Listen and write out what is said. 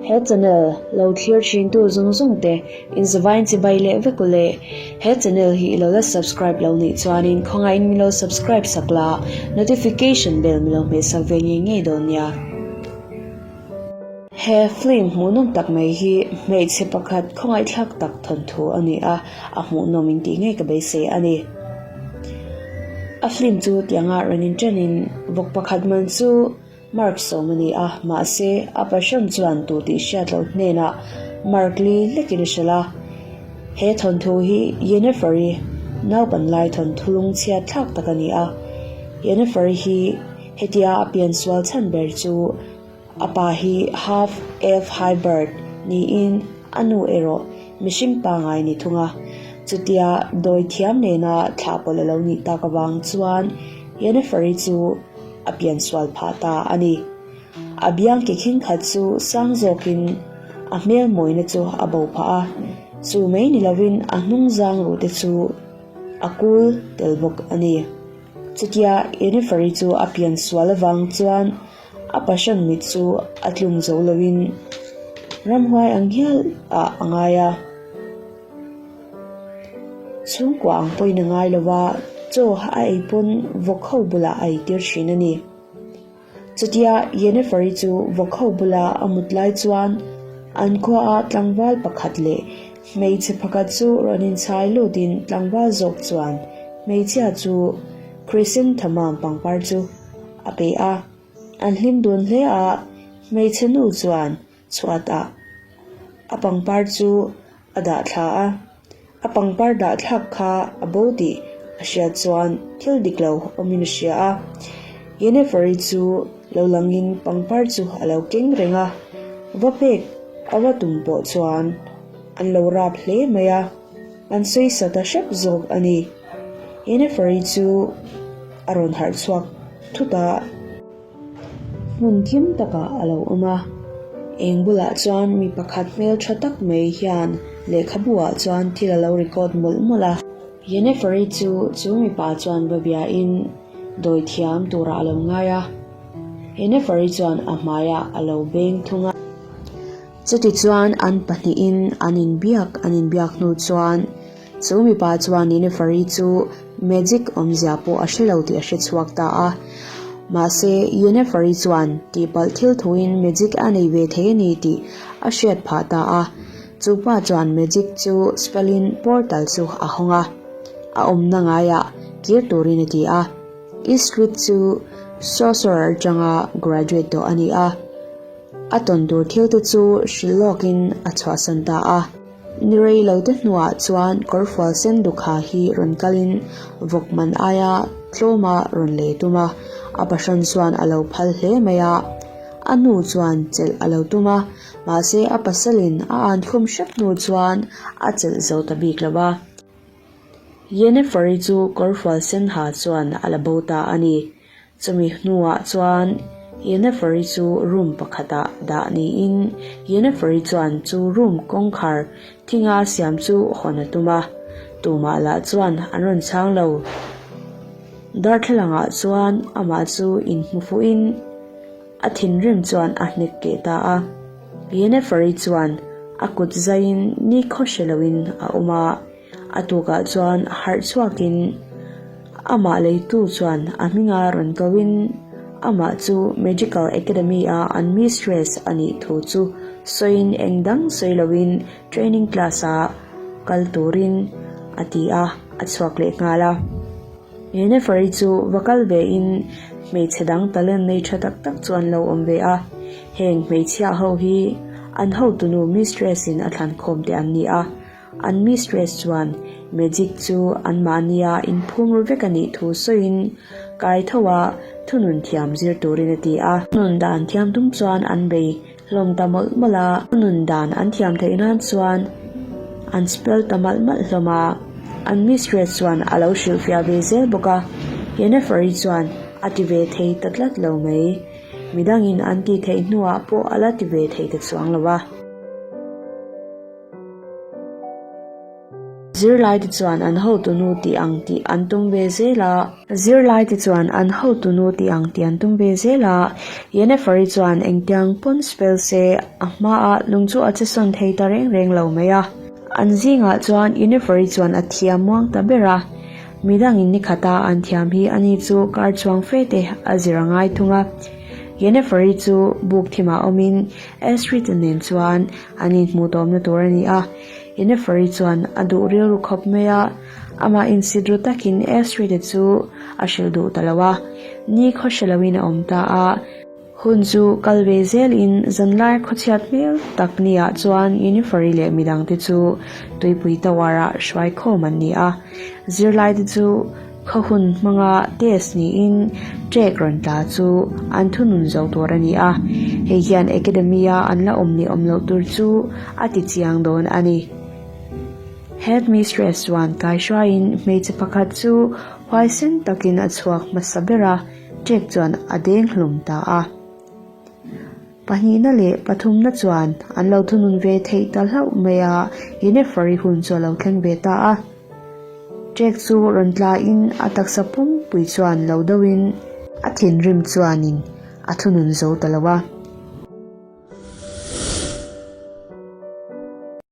He channel lo thlir thintu zawng zawng te inzavain chibai leh vek u le. He channel hi i lo la subscribe lo nih chuanin khawngaihin min lo subscribe sak la, notification bell min lo hmeh sak ve ngei ngei dawn nia. He film hmuhnawm tak mai hi hmeichhe pakhat khawngaihthlak tak thawnthu a ni a, a hmuhnawm in tih ngei ka beisei a ni. A film chu tianga rawn inṭanin vawk pakhat man chu Mark sawm a ni a, mahse a passion chuan tu tih hriat loh hnenah Mark li lekin a hrilh a. He thawnthu hi Yennefer-i naupan lai thawnthu lungchhiat thlak tak a ni a. Yennefer-i hi hetia a piansual chhan ber chu A pa hi half elf hybird niin a nu erawh mihring pangai ni thung a. Chutia dawi thiam nena thlah pawlh a lo nih tak avang chuan Yennefer-i chu a piansual phah ta a ni. A biang ke khing khat chu sang zawkin a hmel mawina chu a bo phah a, chu mai ni lovin a hnung zang ruh te chu a kul tel bawk a ni. Chutia Yennefer-i chu a piansual avang chuan A passion mit chu a tlung zo loin ramhuai ang hial ah a ngai a. Chhungkua ang pawhin a ngai lo a, chaw a ei pawn vawk ho bulah a ei tir thin a ni. Chutia Yennefer-i chu vawk ho bula a mut lai chuan an khuaah tlangval pakhat leh hmeichhe pakhat chu rawn inchhai lutin tlangval zawk chuan hmeichhia chu Chrysanthemum pangpar chu a pe a, an hlim dun hle a, hmeichhe nu chuan chhuatah a pangpar chu a dah thla a, a pangpar dah thlak kha a bo tih a hriat chuan thil dik lo awmin a hria a, Yennefer-i chu lo langin pangpar chu a lo keng reng a, va pek a va tum pawh chuan an lo rap hle mai a. An sawisa ta hrep zawk a ni. Yennefer-i chu a rawn harh chhuak thut a. Hmun thim takah a lo awm a. Eng bulah chuan mi pakhat hmel tha tak mai hian lehkhabu ah chuan thil a lo record mawlh mawlh a. Yennefer-i chu chu mipa chuan va biain dawi thiam turah a lo ngai a. Yennefer-i chuan a hmaiah a lo beng thung a. Chutichuan an pahnihin an inbiak an inbiak hnu chuan chu mipa chuan Yennefer-i chu magic awmzia pawh a hre lo tih a hre chhuak ta a. Mahse, Yennefer-i chuan tihpalh thil thuin magic a nei ve thei a ni tih a hriat phah ta a. Chu pa chuan magic chu spell-in portal chu a hawng a, a awmna ngaiah kir turin a ti a. Eastwood chu sorcerer atanga graduate tawh a ni a. A tawn tur thil te chu hrilh lawkin a chhuahsan ta a. Ni rei lo te hnuah chuan kawrfual sen dukha hi rawn kalin vawk man aia tlawma rawn lei tum a, a pahrawn chuan a lo phal hle mai a. A nu chuan chelh a lo tum a, mahse a pasalin a an khum hrep hnu chuan a chelh zo ta bik lo a. Yennefer-i chu kawrfual sen ha chuan a la bo ta a ni. Chumi hnuah chuan Yennefer-i chu room pakhatah dah niin Yennefer-i chuan chu room kawngkhar thinga siam chu hawn a tum a, tumah lah chuan an rawn chhang lo. Darthlalangah chuan amah chu inhmu fuhin a thinrim chuan a hnek keh ta a. Yennefer-i chuan a kut zaiin nikhaw hre loin a awm a. A tukah chuan harh chhuakin amah leitu chuan a hminga rawn koin amah chu Magical Academy-a an mistress a nih thu chu sawiin eng dang sawi loin training class-a kal turin a ti a, a chhuak leh nghal a. Yennefer-i chu va kal vein hmeichhe dang talent nei tha tak tak chu an lo awm ve a, heng hmeichhia ho hi an hotunu mistress-in a thlankhawm te an ni a. An mistress chuan magic chu anmahnia inphum ru vek a nih thu sawiin kai tho a thunun thiam zir turin a ti a. Thunun dan thiam tum chuan an bei hlawm ta mawlh mawlh a, thunun dan an thiam theih nan chuan an spell ta malh malh hlawm a. An mistress chuan a lo hrilhfiah ve zel bawk a, Yennefer-i chuan a ti ve thei ta tlat lo mai. Midangin an tih theih hnuah pawh a la ti ve thei ta chuang lo a. Zirlaite chuan an hotunu tih ang tih an tum ve zel a. Zirlaite chuan an hotunu tih ang tih an tum ve zel a. Yennefer-i chuan engtiang pawn spell se a hmaah lung chu a che sawn thei ta reng reng lo mai a. An zingah chuan Yennefer-i chuan a thiam muang ta ber a. Midangin nikhata an thiam hi ani chu kar chuang fe te a zir a ngai thung a. Yennefer-i chu buk thimah awmin Astrid-a nen chuan an inhmuh tawmna tur a ni a. Yennefer-i chuan a duh rilru khawp mai a, amah insit ru takin Astrid-a chu a hrilh duh ta lo a. Ni khaw hre loin a awm ta a. Hun chu kal ve zelin zanlai khawchhiat hmel tak niah chuan Yennefer-i leh midangte chu tuipui tower-ah hruai khawm an ni a. Zirlaite chu khaw hun hmanga test niin trek rawn tla chu an thunun zo tur a ni a. Hei hian Academy-a an la awm leh awm loh tur chu a ti chiang dawn a ni. Headmistress chuan kaihruaiin hmeichhe pakhat chu huaisen takin a chhuak hmasa ber a. Ṭek chuan a deng hlum ta a. Pahnihna leh pathumna chuan an lo thunun ve theih ta hlauh mai a, Yennefer-i hun chu a lo thleng ve ta a. Ṭek chu rawn tlain a taksa pumpui chuan lo doin a thinrim chuanin a thunun zo ta lo a.